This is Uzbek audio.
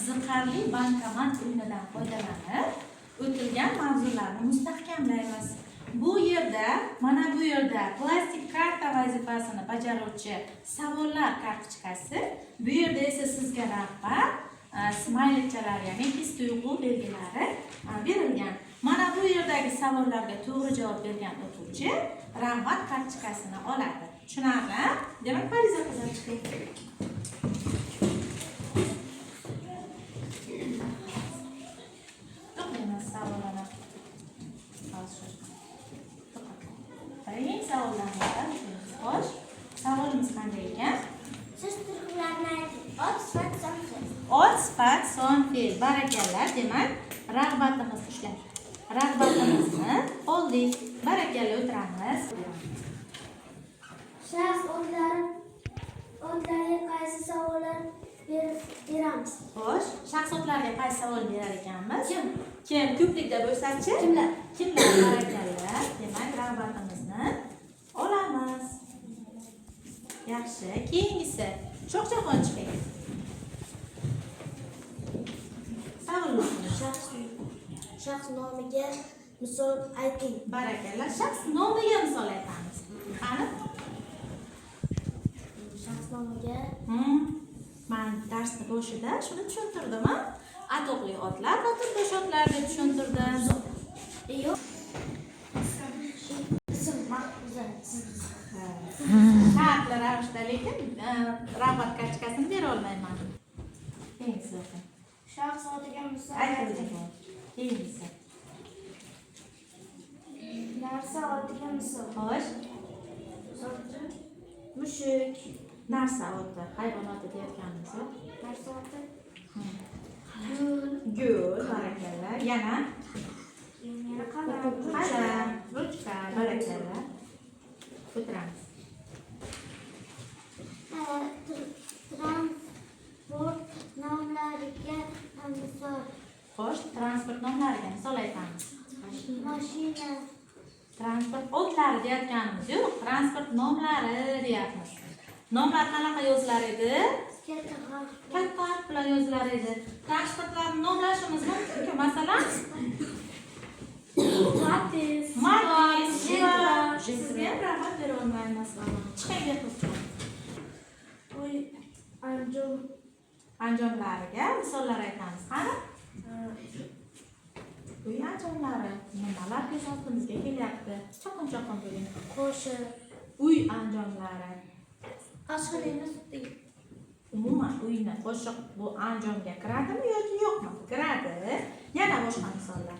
Qiziqarli bankomat o'yinidan foydalanib, o'tilgan mavzularni mustahkamlaymiz. Bu yerda, mana bu yerda plastik karta vazifasini bajaruvchi savollar kartochkasi, bu yerda esa sizga rag'bat smaylikchalar, ya'ni his tuyg'u belgilari berilgan. Mana bu yerdagi savollarga to'g'ri javob bergan o'quvchi rag'bat kartochkasini oladi. Tushunarli? Demak, Fariza qizim, chiqing. To'qlaymiz savollarni. Hozir. Birinchi savoldan boshlab. Xo'sh, savolimiz qanday ekan? So'z turkumlarini ayting. Ot, sifat, son, fe'l. Ot, sifat, son, fe'l. Barakalla. Demak, rag'batimiz ushlang. Rag'batimizni oldik. Barakalla, o'tiramiz. Shaxs otlariga qaysi savollar beramiz? Xo'sh, shaxs otlarga qaysi savol berar ekanmiz? Kim? Kim? Ko'plikda bo'lsa-chi? Kimlar? Kimlar? Barakalla. Demak, rag'batimizni olamiz. Yaxshi. Keyingisi. Shohjahon, chiqing. Savol. Shaxs nomiga misol ayting. Barakalla. Shaxs nomiga misol aytamiz. Qani? Shaxs nomiga Man darsni boshida shuni tushuntirdim, a? Atoqli otlar va turdosh otlar deb tushuntirdim. Yo'q. Ism Mahfuza. Shartli ravishda, lekin rag'bat kartochkasini bera olmayman. Keyingisi o'qing. Shaxs otiga misol Aytildi. Keyingisi. Narsa otiga misol. Xo'sh, Mushuk. Narsa oti, hayvon oti deyotganimiz yo'q. Narsa oti. Gul. Gul, barakalla. Yana Yana qalam. Qalam, ruchka, barakalla. O'tiramiz. Transport nomlariga misol. Xo'sh, transport nomlariga misol aytamiz. Mashina. Transport otlari deyotganimiz yo'q, transport nomlari deyapmiz. Nomlar qanaqa yozilar edi? Katta harf. Katta harf bilan yozilar edi. Transportlarni nomlashimiz mumkin-ku, masalan, Matiz. Matiz, Jiva. Sizga ham rag'bat bera olmaymiz. Chiqing, Behruzjon. Uy anjom. Anjomlariga misollar aytamiz. Qani? Uy anjomlari nimalar ko'z oldimizga kelyapti? Chaqin-chaqin bo'ling. Qoshiq. Uy anjomlari. Oshxonani. Umuman uyni qo'shiq bu anjomga kiradimi yoki yo'qmi? Kiradi. Yana boshqa misollar.